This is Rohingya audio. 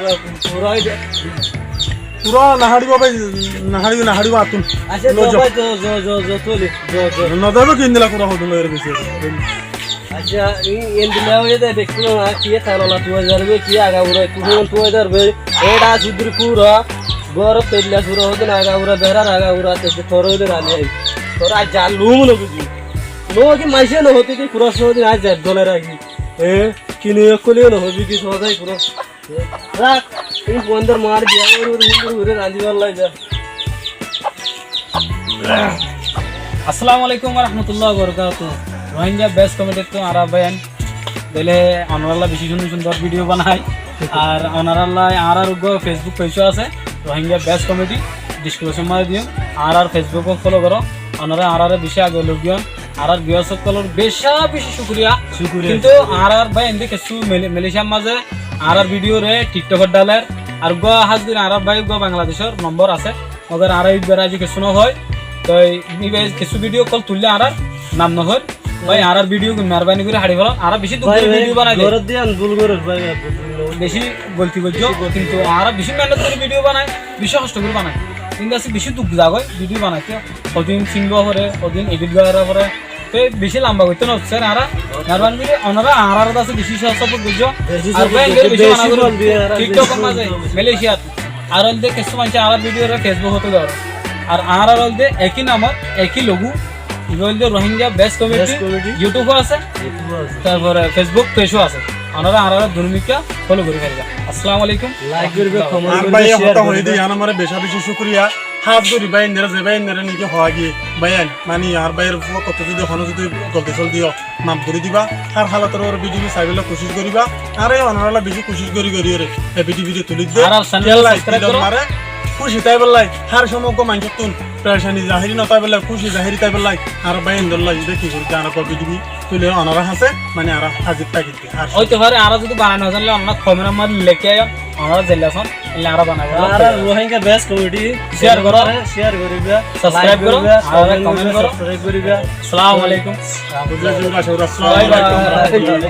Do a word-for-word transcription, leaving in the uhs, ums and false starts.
Kura ói de. Kura no háribo bái, no háribo, no háribo, attún. Accá, loi zo, zo. Bái, zo, zo, zo, zo, tóile, zo, zo. No zaibo ki endilla kura hodún loiyóre beci? Accá, e endilla óiye de, bekkún, a, ki e tanola tuwai zarbe, ki agabura, ki hon tuwai zarbe. Eçe sudur kura, górot teilla sura hodún agabura, berar agabura, te se tore de rali ai. Tore aijja lum no buzi. No ki maincé no hote ki kura sodin aijja dole ragi. E, kini ekkole no hobi ki sodai kura. Rak, e bondor mar diya, e, e, e, e, randi ballai ja. Assalamu alaikum wa rahmatullahi wa barakatuhu. Rohingya Best Comedy ttú añára báiyain dóile onorálla bicí cúndor cúndor video banai. Ar onorálla añárar uggúa Facebook page ó asé, Rohingya Best Comedy, description mazé diyum. Añárar Facebook ó follow goró. Onorá añáráre bicí age loi giyón. Añárar viewers ókkolor bicí bicí cúkuriya. Cúkuriya, kintu cúkuriya. Añárar báiyain de kessú Male-, Malaysiar mazé añárar video re TikTok ot daler. Ar uggúa hás gorí añárar bái uggúa Bangladecor nombor asé. Mogor añára íbar aijjó kessú no hoói. Toi íba kessú video ókkol tuille añárar nam no hoóir. Bái, añárar video gún meherbani gorí haçi félon. Añára bicí duk gorí video banai de. Gorór de añára bul gorór bái, bul gorór. Bicí golti goijjó, kintu añára bicí mehénnot gorí video banai, bicí hoctho gorí banai. Kintu asé bicí duk zagói video banaitó. Hodin sing gora fore, hodin edit gora fore. Te bicí lamba goittó no sair añára. Meherbani gorí onorá añárar asé bicí support goijjó. Bicí support goijjó. Ar bái, bicí bicí bana gorí bol di añára, TikTok bicí mazé, bol di. Malaysiat. Ar óilde kessú maincé añárar video re Facebook ot dóre. Ar añárar óilde ekí nam, ekí logo. Ibá óilde Rohingya Best Comedy, Best Comedy. YouTube ó asé. YouTube ó asé. Tarfore Facebook page ó asé. Onorá añárar duniyat follow gorí fariba. Assalamu alaikum. Like goríba, comment goríba, share goríba. Ar bái, hotá hoiyé de, yián añáre bicí bicí cúkuriya. Hás gorí báiyain dóre, ze báiyain dóre niki hoó giyé. Báiyain, mani añár báiyain or fokk ttú zodi honó zodi golti solti ó maf gorí diba. Hár halotor uore video saibálla kucíc goríba. Añára onorálla bicí kucíc gorí gorí ore e video video tulí de. Añárar channel subscribe goró. Kúci táibálla, hár somot uggúa maincóttun perecani zahiri no táibálla, kúci zahiri táibálla. Añára báiyain dólla ibá ki gorí de, añára uggúa video video tulí onorár hañsé, mani añára házir táki de. Óito fare, añára zodi banai no zanile, onorá comment or mazé lekí aiyón, onorá zeilla asón, eilla añára banai. Añára Rohingya Best Comedy share goró, share goríba, subscribe goró, like goríba, añára comment goríba, comment goríba, subscribe goríba. Assalamu alaikum. Bye bye.